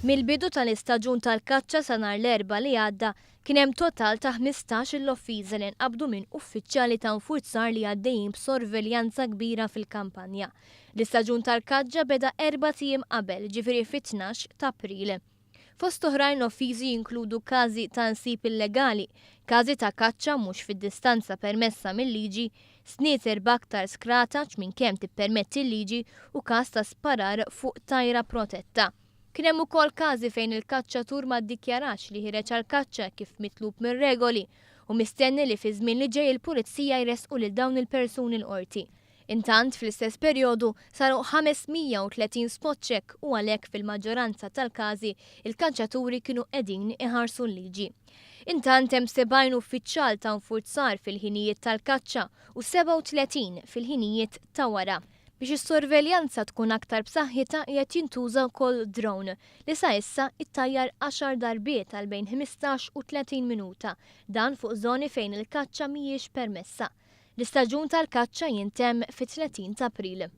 Mill-bidu tal-istaġun tal-kaċċa sa nhar l-Erbgħa li għadda, kien hemm total ta' 15-il offiża li nqabdu minn uffiċjali ta' infurzar li għaddejjin b'sorveljanza kbira fil-kampanja. L-istaġun tal-kaċċa beda erbat ijiem qabel, ġifieri fit-12 t'April. Fost oħrajn l-offiżi jinkludu każi ta' nsib illegali, każi ta' kaċċa mhux fid-distanza permessa mil-liġi, snieter b'aktar skrataċ minn kemm tippermetti l-liġi u każ ta' sparar fuq tajra protetta. Kien hemm ukoll każi fejn il-kaċċatur ma ddikjarax li ħiereġ għall-kaċċa kif mitlub mir-regoli u mistenni li fiż-żmien li ġej il-Pulizija jressqu lil dawn il-persuni l-Qorti. Intant, fl-istess perjodu, saru 530 spot check u għalhekk fil-maġġoranza tal-każi il-kaċċaturi kienu qegħdin iħarsu l-liġi. Intant hemm 70 uffiċjal ta' infurzar fil-ħinijiet tal-kaċċa u 37 fil-ħinijiet ta' wara. Biex is-sorveljanza tkun aktar b'saħħitha qiegħed jintuża wkoll drone li sa issa ittajjar għaxar darbiet għal bejn 15 u 30 minuta, dan fuq żoni fejn il-kaċċa mhijiex permessa. L-istaġun tal-kaċċa jintemm fit-30 t'April.